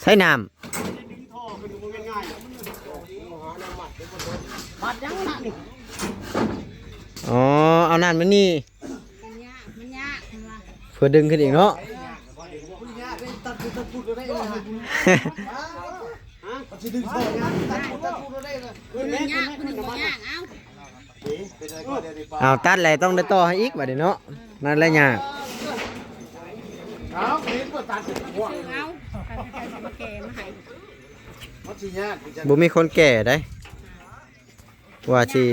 ໃຊ້ນ້ຳ ບາດຍັງນະນີ້ ອໍ ເອົານັ້ນມານີ້ ມັນຍາກ ມັນຍາກ ເພິ່ນວ່າ ເພື່ອດຶງຂຶ້ນອີກເນາະ ເອີ ມັນຍາກ ມັນບໍ່ຍາກ ເອົ້າ ເອົາ ຕັດແຫຼະ ຕ້ອງໄດ້ຕໍ່ໃຫ້ອີກບາດນີ້ເນາະ ນັ້ນແຫຼະຍາກ ເອົາ ເຫັນບໍ່ຕັດ ເອົາ ໃຜໆຊິມາແກ່ມາໃຫ້ ມັນຊິຍາກ ບໍ່ມີຄົນແກ່ໃດ ວ່າຊິ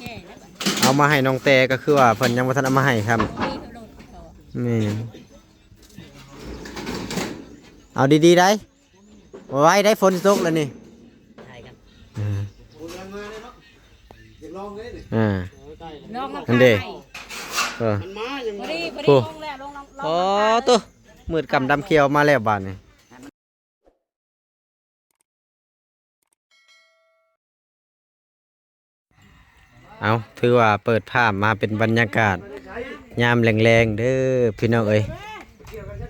ແກ່ແລ້ວ ເອົາມາໃຫ້ນ້ອງແຕ່ ກໍຄືວ່າເພິ່ນຍັງບໍ່ທັນເອົາມາໃຫ້ຊ້ຳ ບໍ່ມີໂລດ ແມ່ນ ເອົາດີໆໄດ ໄວໆໄດ ຝົນຊິຕົກແລ້ວນີ້ ໃຊ່ຄັບ ເອີ ອ່າ ລອງນຳ ອັນເດ ເອີ ມັນມາຍັງ ພໍດີ ພໍດີ ໂອ້ ລົງແລ້ວ ລົງ ລອງ ອໍ ໂຕ ມືດກຳດຳຂຽວມາແລ້ວບາດນີ້ ເອົາ ຖືວ່າເປີດພາບມາເປັນບັນຍາກາດຍາມແລງໆເດີພີ່ນ້ອງເອີຍ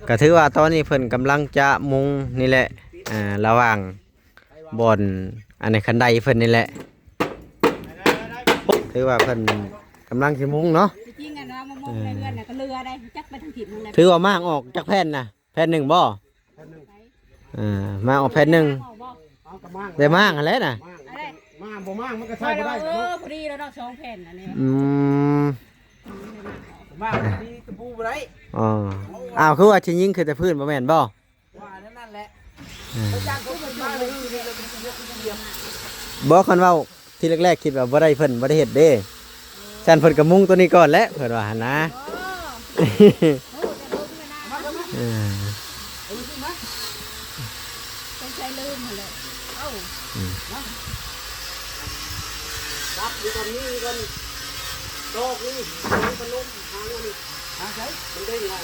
ກໍຖືວ່າຕອນນີ້ເພິ່ນກຳລັງຈະມຸງນີ້ແຫຼະ ອ່າ ລະຫວ່າງບ່ອນ ອັນນີ້ ຄັນໄດເພິ່ນນີ້ແຫຼະ ຖືວ່າເພິ່ນກຳລັງຊິມຸງເນາະ ທີ່ຈິງອັນວ່າມາມຸງໃນເຮືອນນະກໍເຫຼືອໄດ໋ ຈັກໄປທາງທິດທາງໃດ ຖືວ່າມ້າງອອກຈັກແຜ່ນນະ ແຜ່ນໜຶ່ງບໍ່? ອ່າ ມາອອກແຜ່ນໜຶ່ງ ເອົາກະມ້າງ ໄດ້ມ້າງຫັ້ນແຫຼະນະ ມ້າງ ອັນໃດ ມ້າງບໍ່ມ້າງມັນກໍໃຊ້ບໍ່ໄດ້ ເອີ ພໍດີແລ້ວເນາະ ສອງແຜ່ນອັນນີ້ ອືມ ມ້າງດີຕະປູບໍ່ໄດ້ ອໍ ອ້າວ ຄືວ່າຊິຍິງຂຶ້ນແຕ່ພື້ນບໍ່ແມ່ນບໍ່? ວ່າແນວນັ້ນແຫຼະ ອືມ ບໍ່ ຄັນເວົ້າ ທີແລກໆຄິດວ່າບໍ່ໄດ້ ເພິ່ນບໍ່ໄດ້ເຮັດເດ້ ຊັ້ນເພິ່ນກໍມຸງຕົວນີ້ກ່ອນແຫຼະ ເພິ່ນວ່າຫັ້ນນະ ເອີ ເອີ ຕ້ອງໃຊ້ລືມຫັ້ນແຫຼະ ເອົ້າ ອືມ ດັບຢູ່ກັບນີ້ກັນ ຕອກນີ້ ມັນກໍລົງ ຫາງອັນນີ້ ຫາງໃສ ມັນເດ້ງໄວ້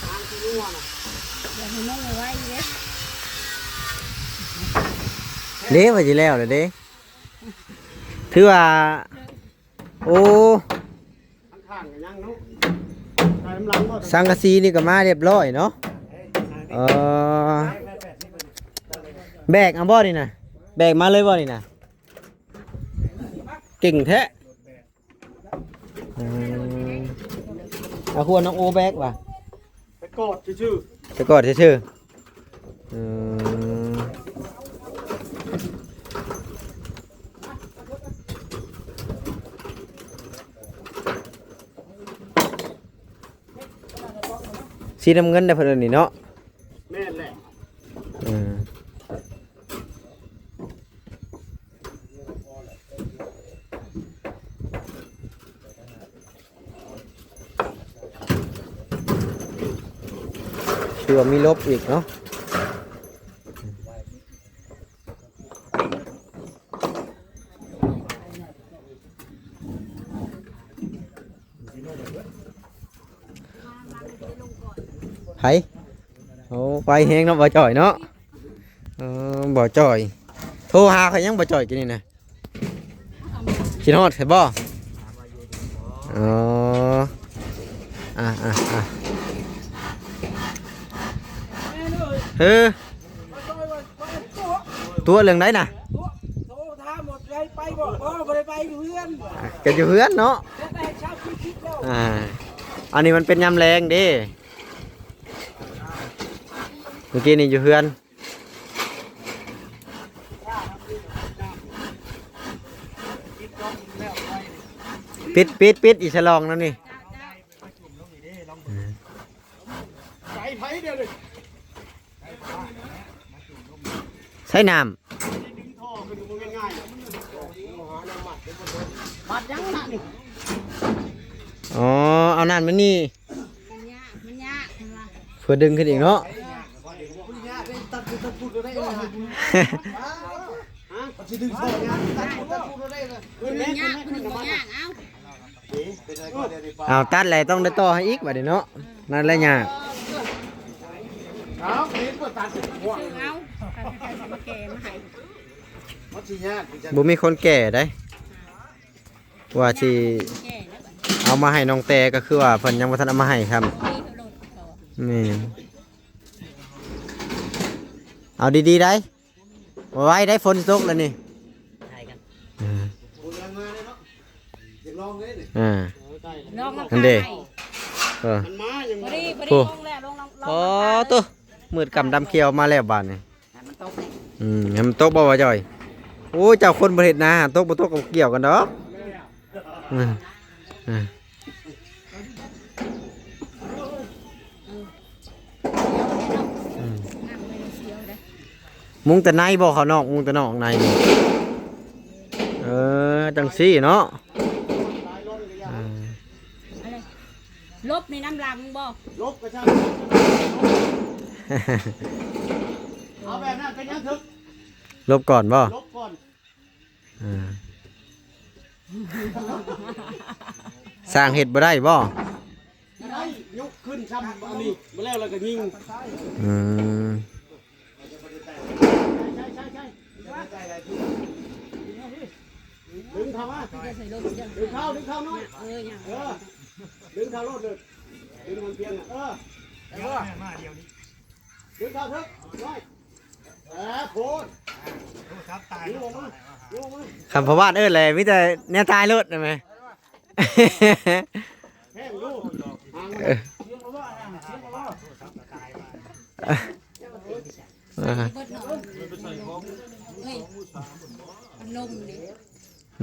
ຫາງທີ່ງົວນະ ຢາກໃຫ້ມັນໄວໆເດ້ ເດ້ ວ່າຊິແລ້ວແລ້ວເດ້ ຖືວ່າ ໂອ້ ຂ້າງໆກໍຍັງເນາະ ໃສ່ນ້ຳຫຼັງບໍ່ ສັງກະສີນີ້ກໍມາຮຽບຮ້ອຍເນາະ ເອີ ແບກເອົາບໍ່ນີ້ນະ ແບກມາເລີຍບໍ່ນີ້ນະ ເກັ່ງແທ້ ອືມ ເອົາ ຄືວ່ານ້ອງໂອແບກວ່າ ໄປກອດຊື່ໆ ໄປກອດຊື່ໆ ອືມ ສີນ້ຳເງິນນະເພິ່ນນີ້ເນາະ ແມ່ນແຫຼະ ອືມ ຄືວ່າມີລົບອີກເນາະ ໃຜ? ໂອ້ ໄວແຮງເນາະ ບໍ່ຈ່ອຍເນາະ ເອີ ບໍ່ຈ່ອຍ ໂທຫາຂ້ອຍຍັງບໍ່ຈ່ອຍ ກິນນີ້ນະ ຄິດຮອດຂ້ອຍບໍ່? ອໍ ອ່າ ອ່າ ອ່າ ເອີ ຕົວະເລື່ອງໃດນະ? ກໍຢູ່ເຮືອນເນາະ ອ່າ ອັນນີ້ມັນເປັນຍາມແລງເດ້ ມື້ກີ້ນີ້ຢູ່ເຮືອນ ປິດ ປິດ ປິດ ອີສະຫຼອງນຳນີ້ ໃສ່ໄຟເດີ ໃສ່ນ້ຳ ບາດຍັງນະນີ້ ອໍ ເອົານັ້ນມານີ້ ມັນຍາກ ມັນຍາກ ເພິ່ນວ່າ ເພື່ອດຶງຂຶ້ນອີກເນາະ ມັນຍາກ ມັນຍາກ ເອົາ ເອົາ ຕັດແຫຼະ ຕ້ອງໄດ້ຕໍ່ໃຫ້ອີກບາດນີ້ເນາະ ນັ້ນແຫຼະຍາກ ເອົາ ໃຜໆຊິມາແກ່ມາໃຫ້ ມັນຊິຍາກ ບໍ່ມີຄົນແກ່ໃດ ວ່າຊິ ແກ່ແລ້ວ ເອົາມາໃຫ້ນ້ອງແຕ່ ກໍຄືວ່າເພິ່ນຍັງບໍ່ທັນເອົາມາໃຫ້ຊ້ຳ ບໍ່ມີໂທລົດ ແມ່ນ ເອົາດີໆໄດ໋ ໄວໆໄດ໋ ຝົນຊິຕົກແລ້ວນີ້ ຖ່າຍກັນ ເອີ ໂອ້ຍ ກຳລັງມາເລີຍເນາະ ຢາກລອງເລີຍນີ້ ອ່າ ລອງມາ ອັນເດ ຂາຍ ເອີ ມັນມາຍັງ ພໍດີ ພໍດີ ໂອ້ ລົງແລ້ວ ລົງ ລອງ ລອງ ອໍ ມາຂາຍ ໂຕ ມືດກຳດຳຂຽວມາແລ້ວບາດນີ້ ໃຫ້ມັນຕົກແນ່ ອືມ ໃຫ້ມັນຕົກບໍ່ ບ່າວຈ້ອຍ? ໂອ້ຍ ເຈົ້າຄົນບໍ່ເຮັດນາ ຕົກບໍ່ຕົກກໍບໍ່ກ່ຽວກັນດອກ ອືມ ອືມ ອືມ ມຸງແຕ່ໃນບໍ່ ເຂົ້ານອກ ມຸງແຕ່ນອກໃນບໍ່? ເອີ ຈັ່ງຊີ້ເນາະ ເອີ ຫຼົບໃນນ້ຳຫຼັງບໍ່? ຫຼົບກໍຊ່າງ ເອົາແບບນັ້ນເປັນຫຍັງເຖິກ? ຫຼົບກ່ອນບໍ່? ຫຼົບກ່ອນ ອ່າ ສ້າງເຮັດບໍ່ໄດ້ບໍ່? ໄດ້ ຍົກຂຶ້ນຊ້ຳອັນນີ້ ບໍ່ແລ້ວ ແລ້ວກໍຍິງ ອືມ ໃຊ່ໆໆ ດຶງເຂົ້າມາ ດຶງເຂົ້າ ດຶງເຂົ້າໜ້ອຍ ເອີ ດຶງເຂົ້າໂລດເລີຍ ດຶງມັນພຽງ ເອີ ດຶງເຂົ້າເຖິກໜ້ອຍ ເອີ ໂພດ ຄັນພໍ່ບ້ານເອີ້ນແຫຼະ ມີແຕ່ແນວຕາຍໂລດ ໄດ້ໄໝ? ແພງຢູ່ ເອີ ອ່າ ເບິດໜ້ອຍ ເອີຍ ພັດລົມນີ້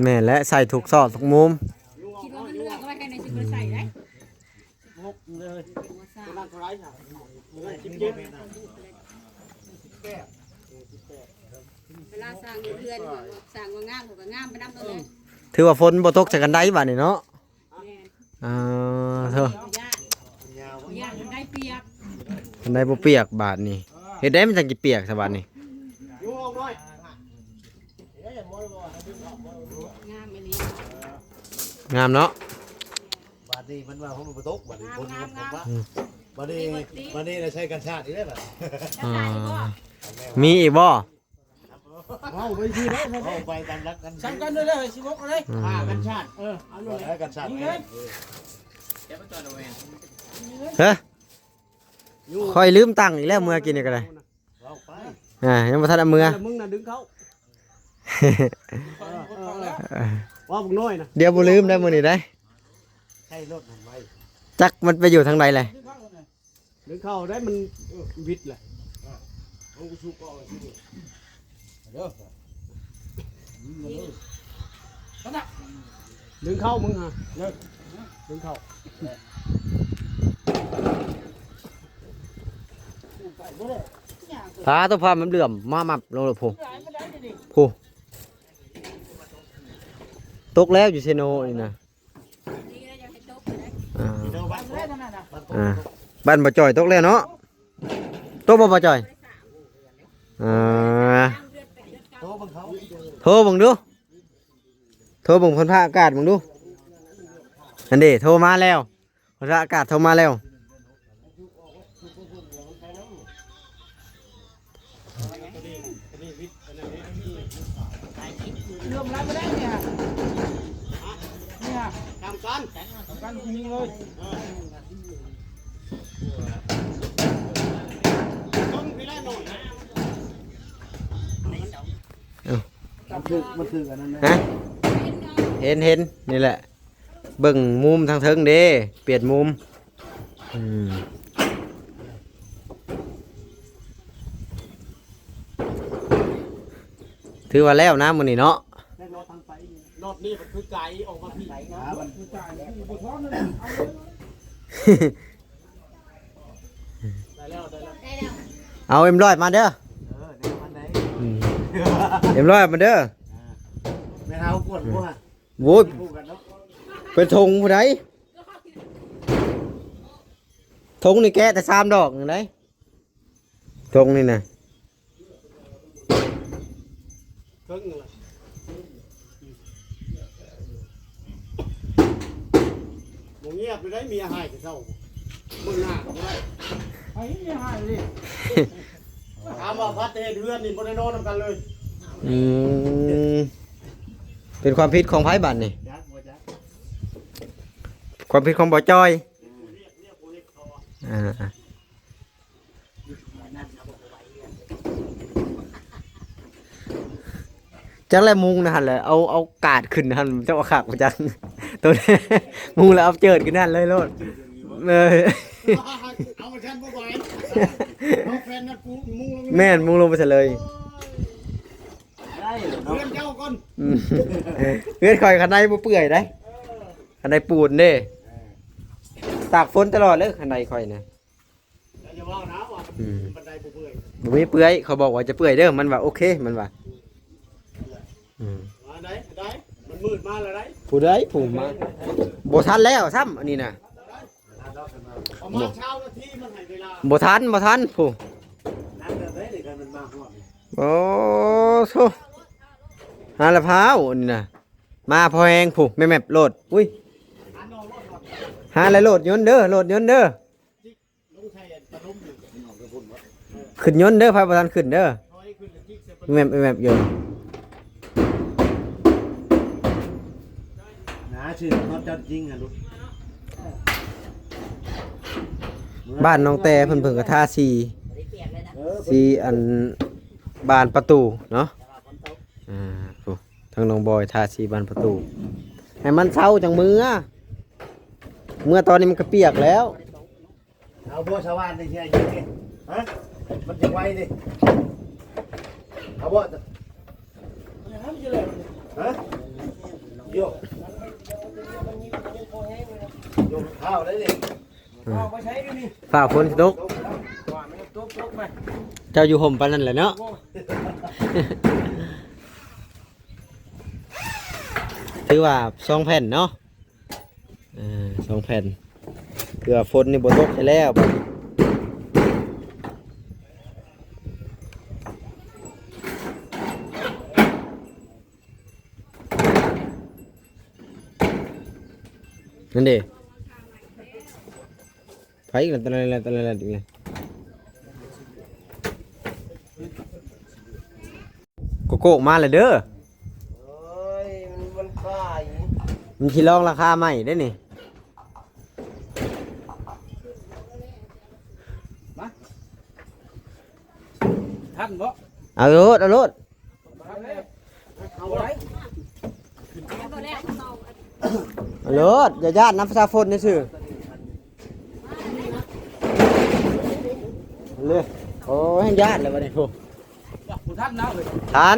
ແມ່ນແຫຼະ ໃສ່ທຸກຊອກທຸກມຸມ ຄິດວ່າມັນເຫຼືອກໍໄວ້ໃຫ້ໃນຊິບໍ່ໄດ້ໃສ່ໄດ໋ ສິບຫົກເລີຍ ຕົວນັ້ນເທົ່າໃດ? ສິບເຈັດ ເວລາສ້າງເຮືອນ ສ້າງວ່າງາມ ເຂົາກໍງາມໄປນຳໂລດເລີຍ ຖືວ່າຝົນບໍ່ຕົກໃສ່ກັນໄດ໋ບາດນີ້ເນາະ ແມ່ນ ອ່າ ເທີ ຢ້ານ ຢ້ານໄດ້ປຽກ ຄັນໄດບໍ່ປຽກບາດນີ້ ເຮັດໃດມັນຈັ່ງຊິປຽກຊະບາດນີ້ ຢູ່ຫ້ອງນ້ອຍ ງາມອີ່ຫຼີ ງາມເນາະ ບາດນີ້ມັນວ່າຝົນບໍ່ຕົກ ບາດນີ້ຝົນ ງາມໆໆ ອືມ ບາດນີ້ ບາດນີ້ລະໃຊ້ກັນຊາດອີກແລ້ວບາດ ອ່າ ມີອີກບໍ່? ເວົ້າໄປຊື່ເດ້ ເວົ້າໄປຕາມຫຼັກກັນ ຊ່ຳກັນເດີ ສິບຫົກເອົາເລີຍ ອືມ ພາກັນຊາດ ເອີ ເອົາໂລດ ກັນຊາດ ເອີ ຮະ ຂ້ອຍລືມຕັ້ງອີກແລ້ວ ເມື່ອກີ້ນີ້ກໍໄດ້ ເວົ້າໄປ ອ່າ ຍັງບໍ່ທັນເອົາເມືອ ມຶງນະດຶງເຂົ້າ ເອີ ເວົ້າບັກນ້ອຍນະ ດຽວບໍ່ລືມໄດ້ມື້ນີ້ໄດ້ ໃຊ້ລົດນັ້ນໄວ້ ຈັກມັນໄປຢູ່ທາງໃດແຫຼະ ດຶງເຂົ້າໄດ້ມັນ ເອີ ວິດແຫຼະ ເອົາໄປສູ່ເກາະໄວ້ທີ່ນີ້ ເດີ ດຶງເຂົ້າມຶງຫາ ເດີ ດຶງເຂົ້າ ພາຕົວພາມັນເຫຼືອມມາມັບລົງແລ້ວພຸ້ນ ພຸ້ນ ຕົກແລ້ວຢູ່ເຊໂນນີ້ນະ ອ່າ ອ່າ ບ້ານບໍ່ຈ່ອຍຕົກແລ້ວເນາະ ຕົກບໍ່ ບໍ່ຈ່ອຍ? ອ່າ ໂທເບິ່ງເຂົາ ໂທເບິ່ງດູ ໂທເບິ່ງຝົນຟ້າອາກາດເບິ່ງດູ ອັນເດ ໂທມາແລ້ວ ຝົນຟ້າອາກາດໂທມາແລ້ວ ລວມລາຍບໍ່ໄດ້ນີ້ ນີ້ ກຳກັນ ກຳກັນຜູ້ຍິງເລີຍ ເອີ ມັນຖືກ ມັນຖືກອັນນັ້ນນະ ຮະ ເຫັນ ເຫັນ ນີ້ແຫຼະ ເບິ່ງມຸມທາງເທິງເດ້ ປ່ຽນມຸມ ອືມ ຖືວ່າແລ້ວນະມື້ນີ້ເນາະ ແລ້ວເນາະ ທາງໄປນີ້ ລອດນີ້ມັນຄືໄກອອກມາພີ້ ອ່າ ມັນຄືໄກ ໄດ້ແລ້ວ ໄດ້ແລ້ວ ເອົາເອັມຮ້ອຍມາເດີ ເອີ ເດີມັນໄດ້ ອືມ ເອັມຮ້ອຍມາເດີ ອ່າ ແມ່ນເຮົາກວດບໍ່ ໂອ້ຍ ເປັນຖົງຜູ້ໃດ ຖົງນີ້ແກະແຕ່ສາມດອກນີ້ໄດ໋ ຖົງນີ້ນະ ເຄິ່ງລະ ບໍ່ງຽບຢູ່ໄດ໋ ເມຍຫາຍແຕ່ເຊົ້າ ເບິ່ງໜ້າກໍບໍ່ໄດ້ ໃຜເມຍຫາຍເດ ຖາມວ່າພັດແຕ່ເຮັດເຮືອນນີ້ບໍ່ໄດ້ນອນນຳກັນເລີຍ ອືມ ເປັນຄວາມຜິດຂອງໃຜບາດນີ້ ຈັກບໍ່ຈັກ ຄວາມຜິດຂອງບໍ່ຈ່ອຍ ອ່າ ອ່າ ອັນນັ້ນເຮົາບໍ່ໄຫວເຮືອນ ຈັກແລ້ວ ມຸງນະຫັ້ນແຫຼະ ເອົາ ເອົາກາດຂຶ້ນຫັ້ນ ເຈົ້າວ່າຄັກບໍ່ຈັກ ໂຕນີ້ ມຸງແລ້ວເອົາເຈີດຂຶ້ນຫັ້ນເລີຍໂລດ ເອີ ເອົາຊັ້ນບໍ່ໄຫວ ເອົາແຜ່ນນັ້ນປູນມຸງລົງ ແມ່ນ ມຸງລົງໄປຊະເລີຍ ໂອ້ຍ ໄດ້ເນາະ ເຮືອນເຈົ້າກ່ອນ ອືມ ເຮືອນຂ້ອຍຄັນໃດບໍ່ເປື່ອຍໃດ ເອີ ຄັນໃດປູນເດ້ ເອີ ຕາກຝົນຕະຫຼອດເລີຍຄັນໃດຂ້ອຍນະ ຢ່າເວົ້ານະວ່າ ອືມ ບັນໄດບໍ່ເປື່ອຍ ບໍ່ມີເປື່ອຍ ເຂົາບອກວ່າຈະເປື່ອຍເດີ ມັນວ່າໂອເຄ ມັນວ່າ ອືມ ວ່າໄດ້ ໄດ້ ມັນມືດມາແລ້ວໄດ໋ ຜູ້ໃດຜູ້ມາ ບໍ່ທັນແລ້ວຊ້ຳ ອັນນີ້ນະ ປະມານຊາວນາທີ ມັນໃຫ້ເວລາ ບໍ່ທັນ ບໍ່ທັນ ຜູ້ ນັ່ງແບບໃດນີ້ ຄັນມັນມາຮອດນີ້ ໂອ້ໂທ້ ຫາລະພ້າວ ອັນນີ້ນະ ມາພໍແຮງ ຜູ້ ແມ່ບໆ ໂລດ ອຸ້ຍ ຫາແລ້ວໂລດຍົນເດີ ໂລດຍົນເດີ ລົງໃສ່ອັນຕະລົມຢູ່ ຂຶ້ນຍົນເດີ ໃຜບໍ່ທັນຂຶ້ນເດີ ຖອຍຂຶ້ນແລ້ວຈິກໃສ່ ແມັບໆ ຢູ່ ໜາຊື່ຮອດເຈົ້າຈິງຫັ້ນລູກ ບ້ານນ້ອງແຕ່ເພິ່ນ ເພິ່ນກໍທາສີ ເອີ ສີອັນບານປະຕູເນາະ ອ່າ ຜູ້ ທາງນ້ອງບອຍທາສີບານປະຕູ ໃຫ້ມັນເຊົາຈັ່ງເມືອ ເມືອຕອນນີ້ມັນກໍປຽກແລ້ວ. ເອົາບໍ່ສະຫວ່ານນີ້ຊິໃຫ້ຍິງນີ້ ຮະ ມັນຊິໄວນີ້ ເອົາບໍ່ ຮະ ໂຍ ໂຍ ເອົາໄດ້ນີ້ ອືມ ຟ້າຝົນຊິຕົກ ເຈົ້າຢູ່ຮົ່ມປານນັ້ນແຫຼະເນາະ ຖືວ່າສອງແຜ່ນເນາະ. ອ່າ ສອງແຜ່ນ ເພື່ອຝົນນີ້ບໍ່ຕົກໃຫ້ແລ້ວບັດນີ້ ນັ້ນເດ້ ໄປອີກແລ້ວ ຕະແລດ ຕະແລດ ຕະແລດອີກແລ້ວ ໂກໂກ້ມາແລ້ວເດີ ໂອ້ຍ ມັນ ມັນຂາຍ ມັນຊິລອງລາຄາໃໝ່ເດ້ນີ້ ມາ ທັນບໍ່? ເອົາໂລດ ເອົາໂລດ ເອົາໂລດ ຢ່າຢ້ານນຳປະຊາຊົນຊື່ໆ ເລີຍ ໂອ້ຍ ຢ້ານແລ້ວບັດນີ້ ໂອ້ ບໍ່ທັນນະເອີຍ ທັນ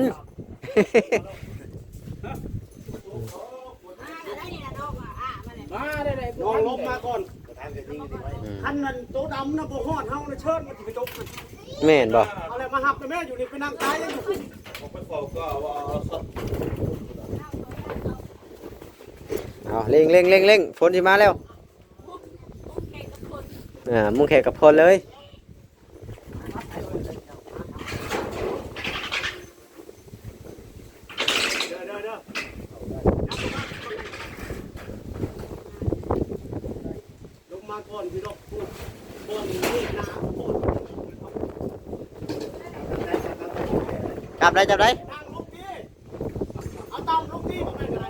ມາໄດ້ໆ ນ້ອງລົງມາກ່ອນ ອືມ ຄັນນັ້ນໂຕດຳນະບໍ່ຮອດເຮົານະ ເຊີນມັນຊິໄປຕົກ ແມ່ນບໍ່? ເອົາແລ້ວມາຮັບນະແມ່ ຢູ່ນີ້ໄປນັ່ງຕາຍຢູ່ ເອົາ ເລັ່ງໆໆໆ ຝົນຊິມາແລ້ວ ອ່າ ມຸງແຂກກັບພົນເລີຍ ເດີ ເດີ ເດີ ລົງມາກ່ອນ ພີ່ນ້ອງ ພຸ້ນ ບ່ອນນີ້ໜ້າພຸ້ນ ຈັບໄດ້ ຈັບໄດ້ ເອົາຕຳລົງຕີບໍ່ແມ່ນກະໄດ້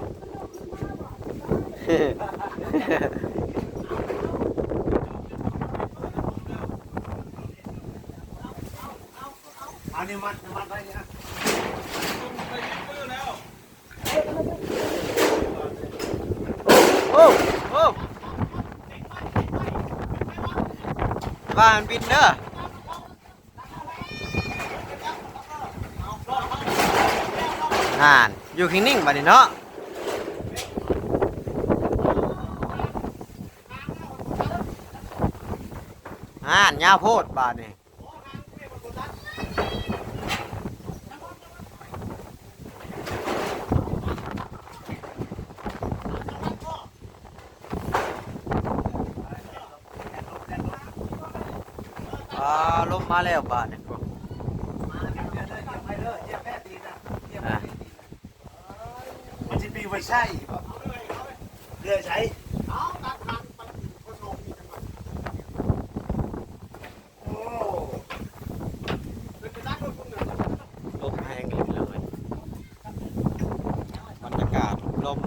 ອັນນີ້ມັດ ມັດໄວ້ນີ້ນະ ໂອ້ ໂອ້ ລະວັງມັນບິນເດີ. ຫັ້ນ ຢູ່ນິ່ງໆ ບາດນີ້ເນາະ ຫັ້ນ ຍາວໂພດບາດນີ້ ອ່າ ລົມມາແລ້ວບາດນີ້ ອ່າ ມັນຊິປິວໄປໃສ ເພື່ອໃສ ໂອ້ ລົມແຮງອີກແລ້ວເວີຍ ບັນຍາກາດລົມ.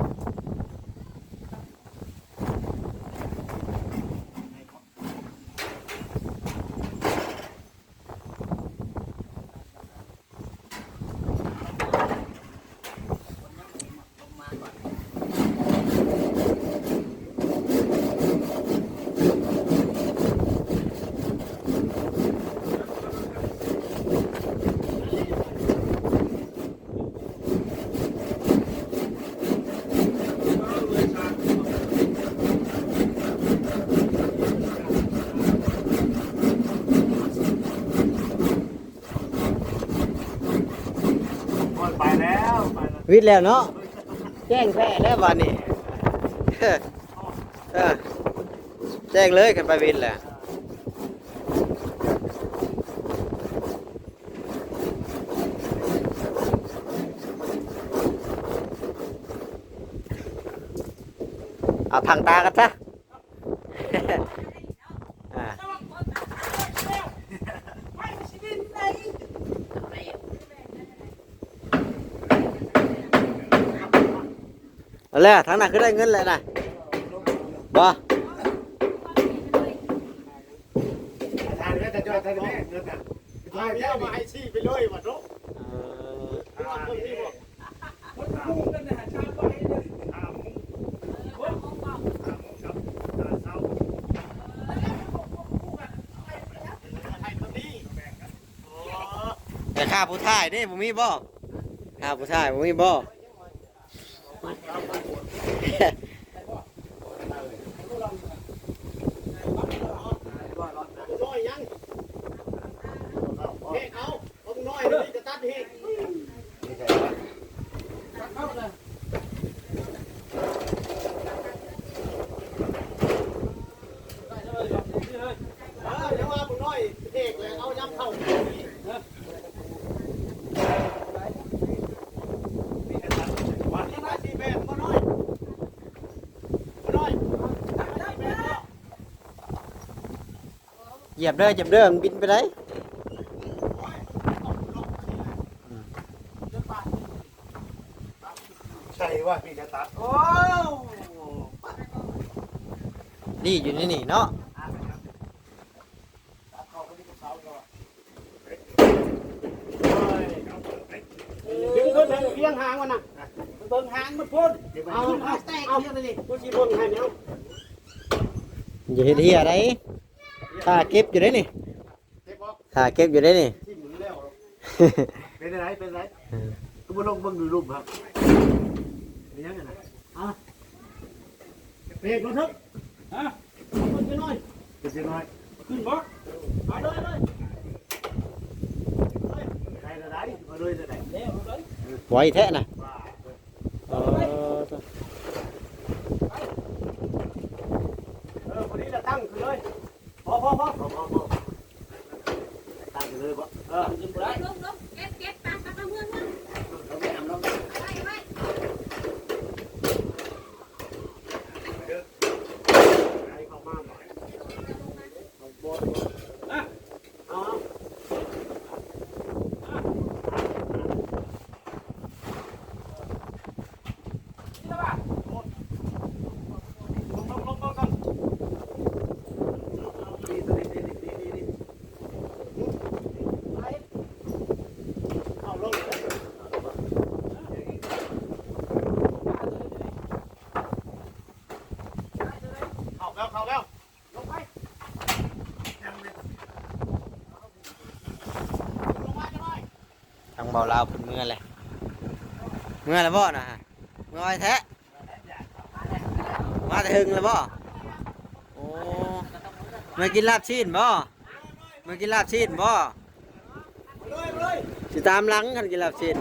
ວິດແລ້ວເນາະ ແຈ້ງແທ້ແລ້ວບາດນີ້ ເອີ ແຈ້ງເລີຍ ຄັນໄປວິດແລ້ວ. ເອົາທາງຕາກັນຊະ ອ່າ ເອົາແລ້ວ ທາງນັ້ນຄືໄດ້ເງິນແລ້ວນະ ບໍ່? ເອົາມາໃຫ້ຊີ້ໄປເລີຍວ່າໂຕ ເອີ ແຕ່ຄ່າຜູ້ຊາຍເດ້ ບໍ່ມີບໍ່? ຄ່າຜູ້ຊາຍບໍ່ມີບໍ່? ນ້ອຍຍັງ ເຮັດເອົາ ບັກນ້ອຍນີ້ຈະຕັດເຮັດ ເອີ ຢ່າວ່າບັກນ້ອຍເຮັດແລ້ວ ເອົາຍາມເຂົ້າ ຢຽບເດີ ຢຽບເດີ ມັນບິນໄປໄດ້. ໃຊ່ວ່າມີກະຕັດ ໂອ້ ນີ້ຢູ່ໃນນີ້ເນາະ. ດຶງຂຶ້ນໃຫ້ພຽງຫາງມັນນະ ເບິ່ງຫາງມັນພຸ້ນ ເອົາ ເອົາ ເອົາ ກູຊິເບິ່ງໃຫ້ແນວ ຢ່າເຮັດເຮຍໄດ໋ ຖ້າເກັບຢູ່ເດ້ນີ້ ຖ້າເກັບຢູ່ເດ້ນີ້ ເປັນໄດ ເປັນໄດ ຄືບໍ່ລົງເບິ່ງຢູ່ລຸ່ມ ເປັນຫຍັງຫັ້ນນະ? ອ່ະ ເບຣກລົງເຖິງ ຮະ ເອົາຂຶ້ນຈັກໜ້ອຍ ຂຶ້ນຈັກໜ້ອຍ ຂຶ້ນບໍ່? ເອົາເລີຍ ເລີຍ ໄວແທ້ນະ ເອີ ເອີ ພໍດີລະ ຕັ້ງຂຶ້ນເລີຍ. ພໍ ພໍ ພໍ ພໍ ພໍ ພໍ ຕັ້ງຂຶ້ນເລີຍບໍ່? ເອີ ຂຶ້ນບໍ່ໄດ້ ລົງ ລົງ ເກັບ ເກັບ ໄປ ໄປ ໄປ ເມືອ ເມືອ ເອົາໄວ້ ເອົາໄວ້ ເຂົ້າມາ ມາ ມາ ມາ ມາ ມາ ເຂົ້າແລ້ວ ເຂົ້າແລ້ວ ລົງໄປ ທາງເບົາລາວເພິ່ນເມືອແລ້ວ ເມືອແລ້ວບໍ່ນະ? ເມືອໄວແທ້ ມາແຕ່ເຖິງແລ້ວບໍ່? ໂອ້ ເມືອກິນລາບຊີ້ນບໍ່? ເມືອກິນລາບຊີ້ນບໍ່? ຊິຕາມຫຼັງ ຄັນກິນລາບຊີ້ນ.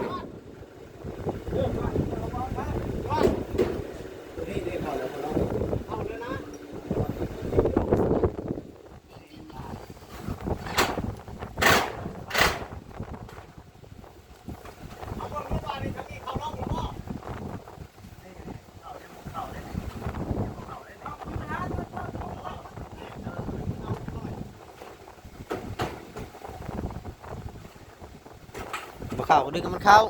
ບໍ່ເຂົ້າກໍດຶງໃຫ້ມັນເຂົ້າ.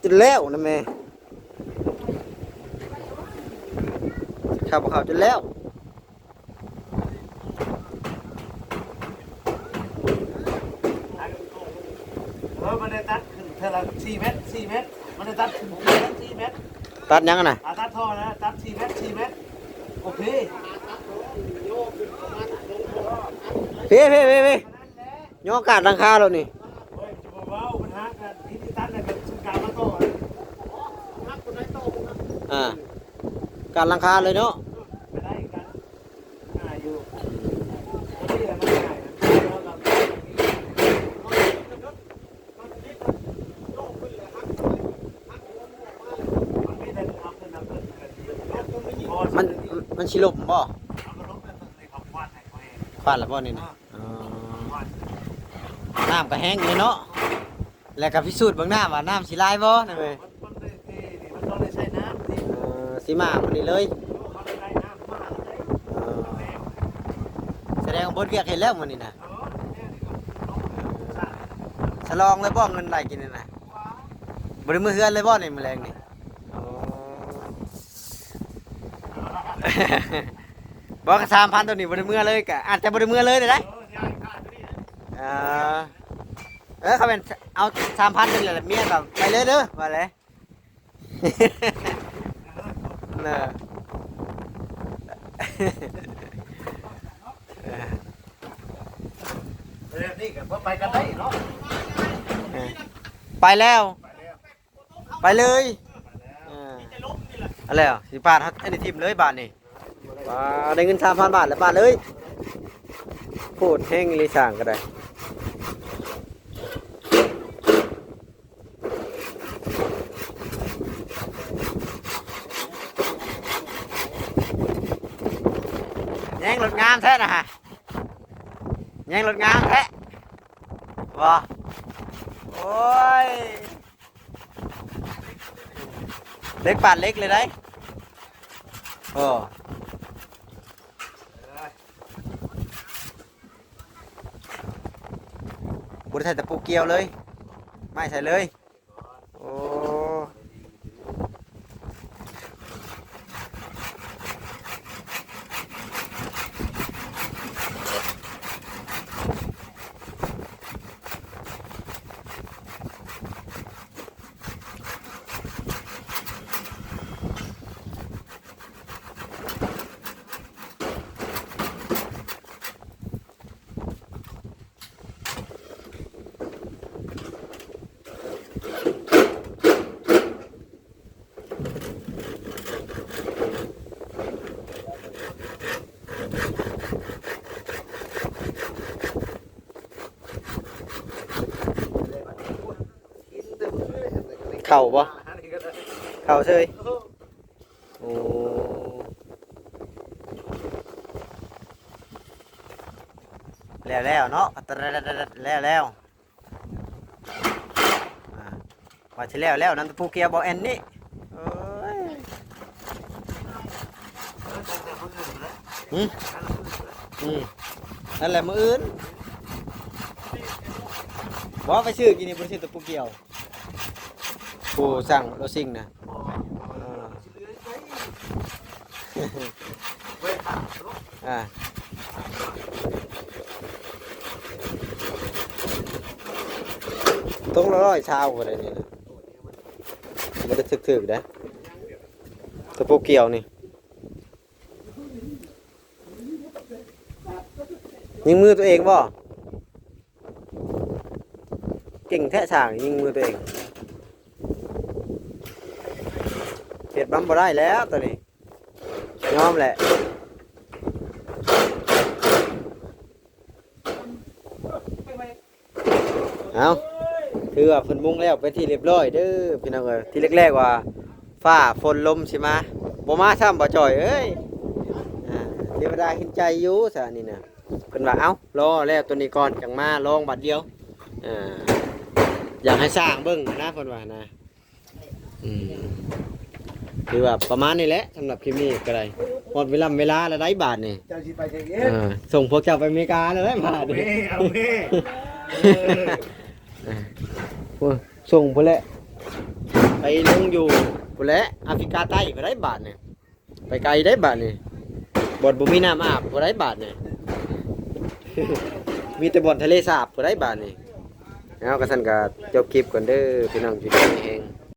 ຈົນແລ້ວນະແມ່ ເຂົ້າບໍ່ເຂົ້າຈົນແລ້ວ. ເອີ ມັນໄດ້ຕັດຂຶ້ນເທື່ອລະສີ່ແມັດ ສີ່ແມັດ ມັນໄດ້ຕັດຂຶ້ນສີ່ແມັດ ສີ່ແມັດ. ຕັດຫຍັງຫັ້ນນະ? ອ່າ ຕັດທໍ່ນະ ຕັດສີ່ແມັດ ສີ່ແມັດ ໂອເຄ. ເພ ເພ ເພ ເພ ຍໍກາດຫຼັງຄາໂລດນີ້. ອ່າ ກາດຫຼັງຄາເລີຍເນາະ. ມັນ ມັນຊິລົ້ມບໍ່? ຄວາດແລ້ວບໍ່ນີ້ນະ? ອໍ ນ້ຳກໍແຮງຢູ່ເນາະ ແລ້ວກໍພິສູດເບິ່ງນ້ຳວ່ານ້ຳຊິຫຼາຍບໍ່ນະເວີຍ. ເອີ ຊິມາມື້ນີ້ເລີຍ. ເອີ ສະແດງວ່າເບິດວຽກເຮັດແລ້ວມື້ນີ້ນະ. ສະຫຼອງເລີຍບໍ່ເງິນໄດ້ກິນນີ້ນະ? ບໍ່ໄດ້ເມືອເຮືອນເລີຍບໍ່ນີ້ມື້ແລງນີ້? ອໍ ບໍ່ ສາມພັນໂຕນີ້ບໍ່ໄດ້ເມືອເລີຍ ກະອາດຈະບໍ່ໄດ້ເມືອເລີຍເດ້. ເອີ ເອີ ຄັນແມ່ນເອົາສາມພັນໂຕນີ້ແລ້ວເມຍກໍໄປເລີຍເດີ ວ່າແຫຼະ. ເນາະ ແບບນີ້ກໍບໍ່ໄປກັນໄດ້ເນາະ. ເອີ ໄປແລ້ວ ໄປເລີຍ. ເອີ ອັນແລ້ວຊິປາດເຮົາອັນນີ້ຖິ້ມເລີຍບາດນີ້. ວ້າ ໄດ້ເງິນສາມພັນບາດແລ້ວບາດເອີຍ. ໂພດແຮງອີ່ຫຼີ ສ້າງກໍໄດ້. ແຍງລົດງາມແທ້ນະຮະ ແຍງລົດງາມແທ້ບໍ່? ໂອ້ຍ ເຫຼັກປາດເຫຼັກເລີຍໄດ໋. ໂອ້ ບໍ່ໄດ້ໃສ່ຕະປູກ່ຽວເລີຍ ໄມ້ໃສ່ເລີຍ. ໂອ້ ເຂົ້າບໍ່? ເຂົ້າເຊີຍ. ໂອ້ ແລ້ວແລ້ວເນາະ ແລ້ວແລ້ວ. ອ່າ ວ່າຊິແລ້ວແລ້ວນຳຕະປູກ່ຽວບໍ່ແອນນີ້. ເອີຍ ຫຶ ອືມ ນັ້ນແຫຼະມື້ອື່ນ. ບໍ່ ໄປຊື້ກິນນີ້ ບໍ່ໄດ້ຊື້ຕະປູກ່ຽວ ຜູ້ສັ່ງໂລຊິງນະ. ເອີ ອ່າ ຕົງລະຮ້ອຍຊາວພຸ້ນແຫຼະນີ້ນະ ບໍ່ໄດ້ຖືກໆເດ້ ຕະປູກ່ຽວນີ້. ຍິງມືຕົວເອງບໍ່? ເກັ່ງແທ້ຊ່າງຍິງມືຕົວເອງ. ເຮັດນຳບໍ່ໄດ້ແລ້ວຕອນນີ້ ຍອມແຫຼະ. ເອົາ ຖືວ່າເພິ່ນມຸງແລ້ວເປັນທີ່ລຽບລ້ອຍເດີພີ່ນ້ອງເອີຍ. ທີແລກໆວ່າຟ້າຝົນລົມຊິມາ ບໍ່ມາຊ້ຳ ບໍ່ຈ່ອຍເອີຍ. ອ່າ ເທວະດາເຫັນໃຈຢູ່ຊະນີ້ນະ. ເພິ່ນວ່າ ເອົ້າ ລໍແລ້ວໂຕນີ້ກ່ອນ ຈັ່ງມາລອງບາດດຽວ. ອ່າ ຢາກໃຫ້ຊ່າງເບິ່ງນະ ເພິ່ນວ່ານະ. ອືມ ຖືວ່າປະມານນີ້ແຫຼະ ສຳລັບຄລິບນີ້ກໍໄດ້. ຮອດເວລາເວລາແລ້ວໄດ໋ບາດນີ້. ເຈົ້າຊິໄປໃສອີກ? ເອີ ສົ່ງພວກເຈົ້າໄປອາເມລິກາແລ້ວໄດ໋ບາດນີ້. ເອົາເດ້ ເອົາເດ້. ເອີ ໂອ້ ສົ່ງພຸ້ນແຫຼະ ໄປລົງຢູ່ພຸ້ນແຫຼະ ອາຟຣິກາໃຕ້ພຸ້ນໄດ໋ບາດນີ້. ໄປໄກໄດ໋ບາດນີ້ ບ່ອນບໍ່ມີນ້ຳອາບບໍ່ໄດ້ບາດນີ້ ມີແຕ່ບ່ອນທະເລສາບບໍ່ໄດ້ບາດນີ້. ເອົາ ກະຊັ້ນກະຈົບຄລິບກ່ອນເດີພີ່ນ້ອງ ຢູ່ດີມີແຮງ.